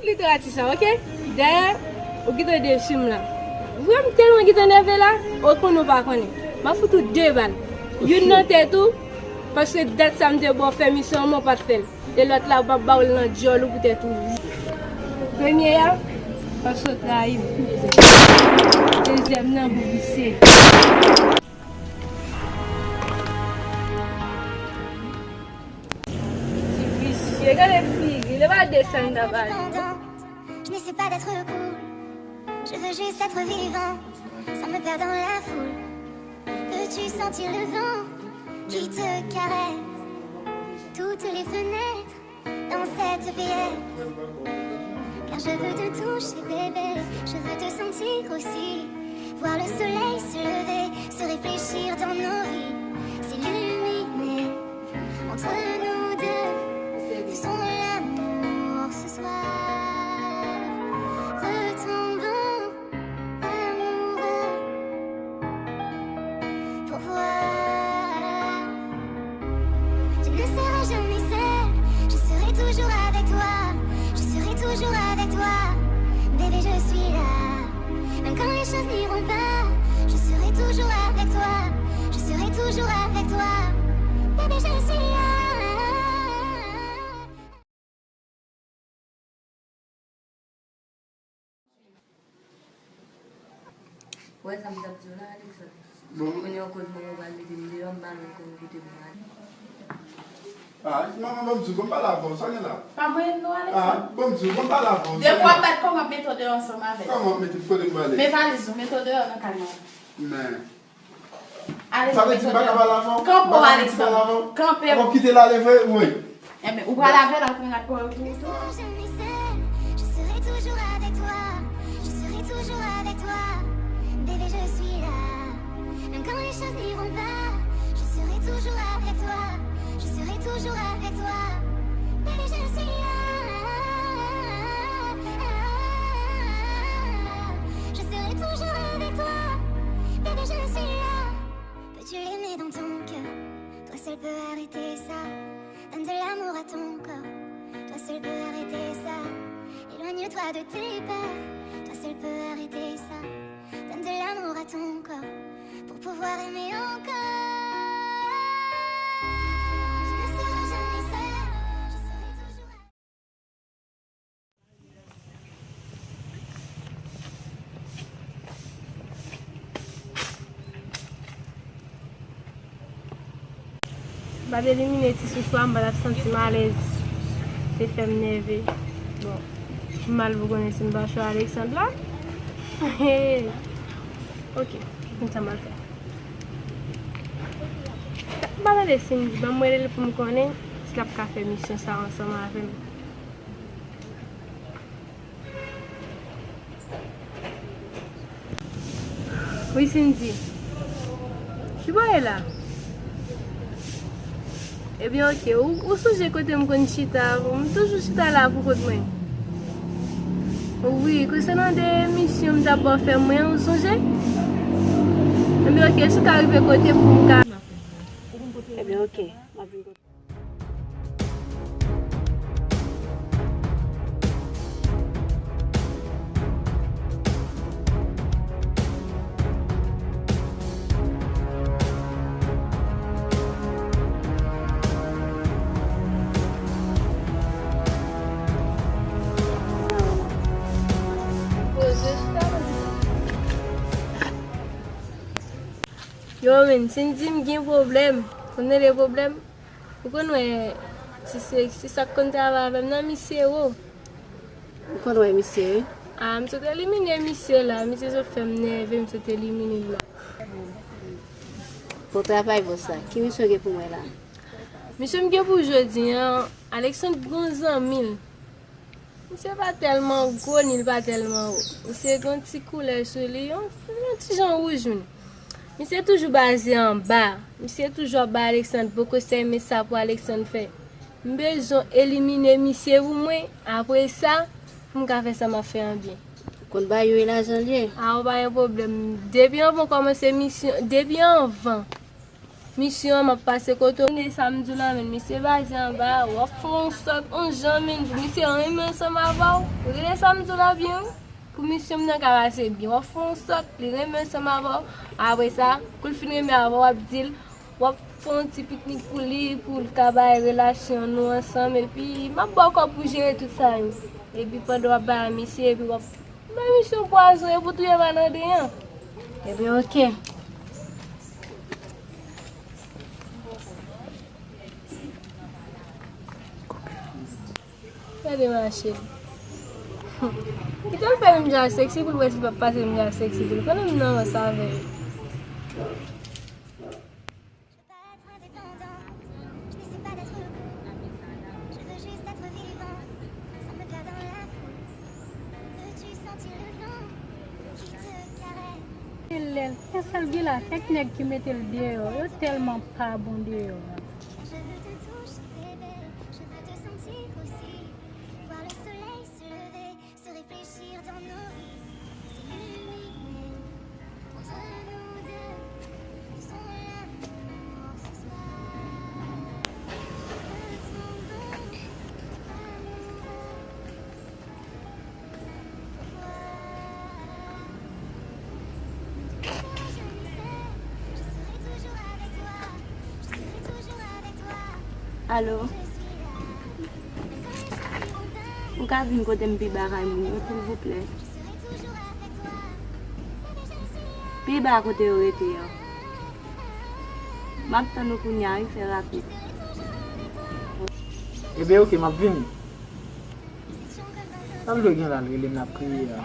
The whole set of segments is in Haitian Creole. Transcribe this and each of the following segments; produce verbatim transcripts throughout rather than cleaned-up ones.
Literati sa, oke? Dayè, ou gentan desi m la. Vre, m tèlman gentan nève la, ou konnen ou pa konnen. M ap fout ou de bal. Youn nan tèt ou, paske dat sa m te ba w fè misyon an, men w pa t fè l. E lòt la, m ap ba w l nan dyòl ou poutèt ou. Premye a, paske w trayi m. Dezyèm nan, pou visye. Ti visye, gade figi l, e pa de sa n ta pale. Je n'essaie pas d'être cool, je veux juste être vivante, sans me perdre dans la foule. Peux-tu sentir le vent qui te caresse toutes les fenêtres dans cette pièce? Car je veux te toucher, bébé, je veux te sentir aussi. Voir le soleil se lever, se réfléchir dans nos vies, s'illuminer entre nous deux. Faisons l'amour ce soir, retombons amoureux pour voir. Tu ne seras jamais seule, je serai toujours avec toi, je serai toujours avec toi. Bébé, je suis là, même quand les choses n'iront pas, je serai toujours avec toi, je serai toujours avec toi. Bébé, je suis là. Ou wè sa m t ap di w la, Alexandre? Bon. Kounye a w koz mwen, ou pral mete m deyò, m pa menm konn kote pou m ale. Ah, manman, ban m di w, ban m pale avè w, sa gen la? Pa mwen non, Alexandre. Ah, ban m di w, ban m pale avè w, sa gen la? Depi w ap bat kò, m ap mete w deyò ansanm avè l. Kòman w ap mete m, kote m prale? Men valiz ou, mete w deyò nan kay mwen. Men. Sa vle di m pa ka pale avè w? Kanpe w, Alexandre. Kanpe w. Ou kite l ale vre? Wi. Enben, ou pral avè l, ou konn ap pran yo pou ou tou. Je serai toujours avec toi, je serai toujours avec toi. Bébé, je suis là. Même quand les choses n'iront pas, je serai toujours avec toi, je serai toujours avec toi. Bébé, je suis là. Je serai toujours avec toi. Bébé, je suis là. Peux-tu l'aimer dans ton cœur? Toi seul peux arrêter ça. Donne de l'amour à ton corps. Toi seul peux arrêter ça. Éloigne-toi de tes peurs. Toi seul peux arrêter ça. Donne de l'amour à ton corps pour pouvoir aimer encore. Tu ne seras jamais seul. Je serai toujours M pa t elimine ti sousou a, m pa t ap santi m alèz. Se fè m nève. Bon, m mal pou konnen si m pa chwa Alexandre la. Ok, konn sa m al fè. M pa tande si m di, ban m rele l pou m konnen si l ap ka fè misyon sa ansanm avè m. Wi, Cindy. Ki bò w ye la? Ebyen, oke. Ou, ou sonje kote m konn chita avan? M toujou chita la pou kont mwen. Wi, konsènan de misyon m t ap ba w fè mwen an, ou sonje? Ebyen, oke, si w ka rive kote pou m ka. Ebyen, oke. M ap vin kote. Yo, men, Cindy, m gen pwoblèm. Konnen de pwoblèm? Ou konn wè ti sexy sa k konn travay avè m nan, misye wo. Ou konn wè misye, wi. Ah, m sot elimine misye la. Misye sot fè m nève, m sot elimine l la. Bon travay, bòs la. Ki misye w gen pou mwen la? Misye m gen pou jodi an, Alexandre gon zanmi l. Misye pa tèlman gwo, ni l pa tèlman wo. Misye gen yon ti koulè sou li, yon, yon ti jan wouj menm. Misye toujou baze anba. Misye toujou ap bay Alexandre bon konsèy, men sa pou Alexandre fè. M bezwen elimine misye pou mwen, apre sa, pou m ka fè sa m ap fè an byen. Konn ba yo e lajan l ye. A, ou pa gen pwoblèm. Depi anvan w kòmanse misyon, depi anvan. Misye an, m ap pase kote w. Tande sa m di w la, men misye baze anba, w ap fè yon sòt, yon jan, men pou misye renmen ansanm avè w. Ou tande sa m di w la byen, wi. Pou misye m nan ka pase byen. W ap fè yon sòt, li renmen ansanm avè w. Apre sa, kou l fin renmen avè w, w ap di l, w ap fè yon ti piknik pou li, pou l ka bay relasyon nou ansanm. Epi, m ap ba w kòb pou jere tout sa yo. Epi, pandan w ap bay a misye, epi w ap bay misye yon pwazon, epi w touye malande an. Ebyen, oke. Gade mache. Kite l fè menm jan seksi pou l wè si l p ap pase menm jan seksi tou. Konnen m nan ansanm avè l. Je veux pas être indépendant. Je ne sais pas d'être heureux. Je veux juste être vivant, sans me perdre dans la foule. Veux-tu sentir le vent qui te caresse? Lè l fè sa l gen la, kèk nèg ki mete l deyò, yo tèlman pa bon deyò a. Je veux te toucher, bébé. Je veux te sentir aussi. Voir le soleil se lever, se réfléchir dans nos rêves. S'illuminer entre nous deux. Faisons l'amour ce soir. Faisons l'amour. Alo. Ou ka vin kote m pi ba kay moun yo, silvouplè? Pi ba kote yo rete an. M ap tann ou kounye a, wi, fè rapid. Ebyen, oke, m ap vini. Sa l dwe gen la, l rele m, l ap kriye a.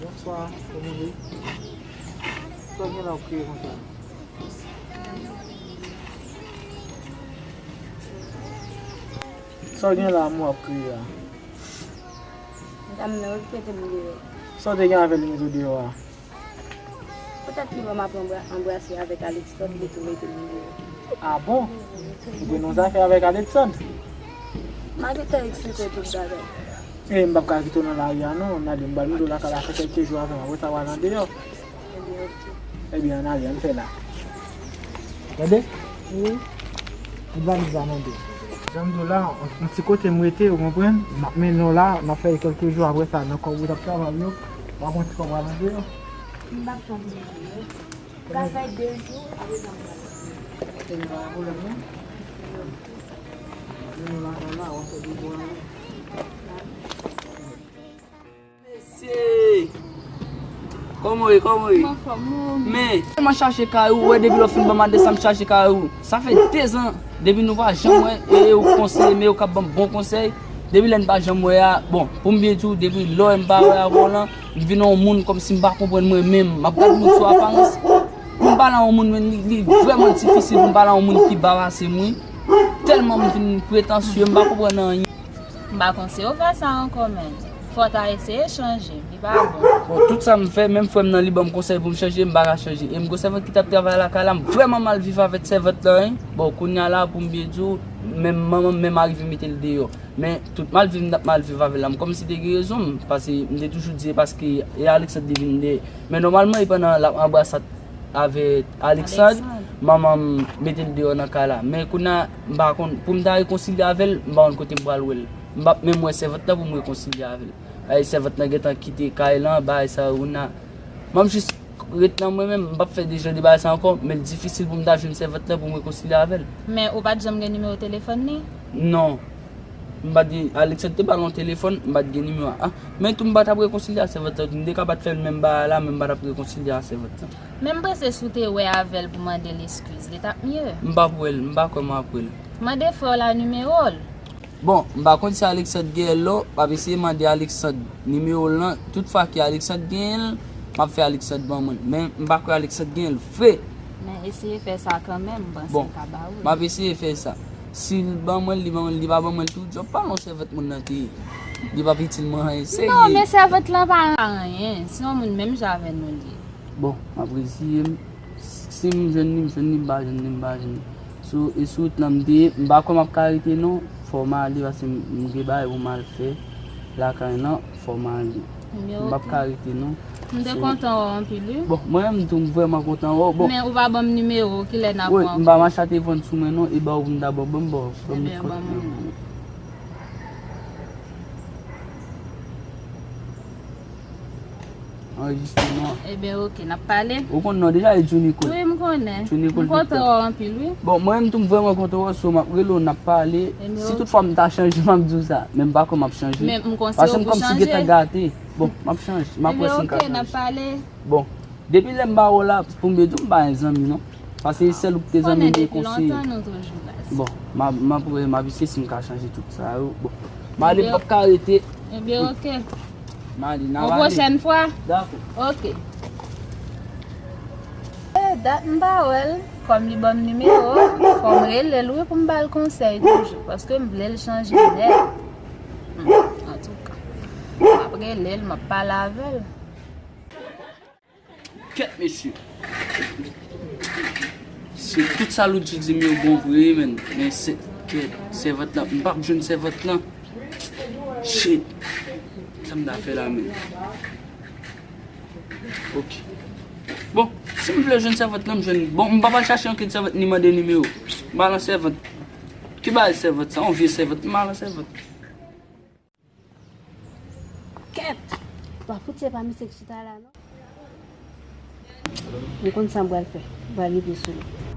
Bonswa, kòman w ye? Sa w gen la w ap kriye konsa? Sa w gen la, amou, w ap kriye a? Medam nan, yo ki mete m deyò. Sa w te gen avè l, li mete w deyò a? Poutèt li ban m ap anbra-, anbrase avèk Alexandre, li tou mete m deyò. A bon? Ou gen yon zafè avèk Alexandre? M a gentan eksplike w tout bagay. E m p ap ka kite w nan lari a non, Nadine, m pral mete w lakay la fè kèlke jou avè m, apre sa w al andeyò. Ebyen, oke. Ebyen, ann ale, ann fè la. Tande? Wi. Tout valiz la nan do. Jan m di w la, yon ti kote m rete, ou konprann? M ap mennen w la, n ap fè kèlke jou, apre sa, nan kòb ou t ap travay yo, w ap pran ti kòb w al andeyò. M p ap janm bliye. Travay de jou, apre sa m pral. Se pa pwoblèm non. Mennen w lakay la, w ap fè de jou avè m. Mesye! Kòman w ye, kòman w ye? Mwen anfòm, ou menm? Men, tèlman chache kay ou, wè depi lè w fin ban m adrès la, m chache kay ou. Sa fè dezan depi nou pa janm wè, e ou konseye, men ou ka ban m bon konsèy. Depi lè n pa janm wè a, bon, pou m byen di w, depi lè w wè m pa wè avè w lan, m vin yon moun kòmsi m pa konprann mwen menm. M ap gade moun sou aparans. Pou m pale a yon moun, men li, li vrèman difisil pou m pale a yon moun ki ba pase m, wi. Tèlman m vin pretansye, m pa konprann anyen. M pa konn si yo fè sa ankò, men fò w ta eseye chanje, li pa bon. Bon, tout sa m fè, menm frè m nan, li ban m konsèy pou m chanje, m pa ka chanje. E m gon sèvant ki t ap travay lakay la, m vrèman mal viv avèk sèvant lan, wi. Bon, kounye a la, pou m byen di w, menm manman m menm arive mete l deyò. Men tout mal viv m t ap mal viv avè l la, m kòmsi te gen rezon m, paske m te toujou di se paske e Alexandre li vin de. Men nòmalman, e pandan l ap anbrase avè Alexandre, manman m mete l deyò nan kay la. Men kounye a, m pa konn, pou m ta rekonsilye avè l, m pa konn kote m pral wè l. M p ap menm wè sèvant lan pou m rekonsilye avè l. Ay, sèvant lan gentan kite kay lan, bagay sa yo, kounye a, m ap jis ret nan mwen menm, m p ap fè de jan de bagay sa ankò, men l difisil pou m ta jwenn sèvant lan pou m rekonsilye avè l. Men ou pa t janm gen nimewo telefòn li? Non. M pa t gen, Alexandre te ba l yon telefòn, m pa t gen nimewo a. Men tou m pa t ap rekonsilye a sèvant lan tou. M te ka pa t fè l menm bagay la, men m pa t ap rekonsilye a sèvant lan. Men m panse si w te wè avè l pou mande l eskiz, li t ap mye. M p ap wè l, m pa kwè m ap wè l. Mande frè w la nimewo l. Bon, m pa konn si Alexandre genyen l non, m ap eseye mande Alexandre nimewo l lan, tout fwa ke Alexandre genyen l, m ap fè Alexandre ban mwen l. Men m pa kwè Alexandre genyen l vre. Men eseye fè sa kanmenm, m panse l ka ba ou l. Bon, m ap eseye fè sa. Si l ban mwen l, li ban mwen l, li pa ban mwen l tou, djòb pa yon sèvant moun nan te ye. Li p ap itil mwen anyen serye. Non, men sèvant lan pa anyen. Se yon moun menm jan avè nou li ye. Bon, m ap reziye m. Si m jwenn li, m jwenn li, m pa jwenn li, m pa jwenn li. Sou, e sou wout lan m te ye, m pa kwè m ap ka rete non. Fò m ale, paske m, m gen bagay pou m al fè lakay lan, fò m ale. M p ap ka rete non. M te kontan wè w anpil, wi. Bon, mwen menm tou, m vrèman kontan wè w. Bon. Men ou pa ban m nimewo w, kilè n ap wè ankò? Wi, m pa mache a telefòn sou mwen non, e ba w pou m ta ban w, ban m ba w. Ebyen, ban mwen. Anrejistre non. Ebyen, oke, n ap pale. Ou konn non, deja e Junico. Wi, m konnen. Junico. M kontan wè w anpil, wi. Bon, mwen menm tou, m vrèman kontan wè w, so m ap rele w, n ap pale. Si toutfwa m ta chanje, m ap di w sa. Men m pa kwè m ap chanje. Men m konseye w pou chanje. Paske m kòmsi gentan gate. Bon, m ap chanje. M ap wè si m ka chanje. Ebyen, oke, n ap pale. Bon, depi lè m ba w la, pou m di w, m pa gen zanmi non. Paske e sèl ou ki te zanmi m e konseye. Konnen depi lontan nou toujou la. Bon, m ap, m ap wè, m ap eseye si m ka chanje tout sa yo. Bon, m ale, m p ap ka rete. Ebyen, oke. M ale, n a pale. Yon pwochèn fwa? Dakò. Oke. E, dat m pa wè l, kòm li ban m nimewo, fò m rele l wi pou m ba l konsèy toujou, paske m vle l chanje nèt. Hmm, antouka, m ap rele l, m ap pale avè l. Kèt, mesye. Se tout sa Loudji di m yo bon vre, men, men se, kèt, sèvant lan, m p ap jwenn sèvant lan. Shit. Sa m ta fè la, men. Ok. Bon, si m vle jwenn sèvant lan, m jwenn. Bon, m pa pral chache ankenn sèvant ni mande nimewo. M al an sèvant. Ki bagay sèvant sa? Yon vye sèvant. M al an sèvant. Kèt! Pa fout se pa misye ki chita la, non? M konn sa m pral fè. M pral rive sou li.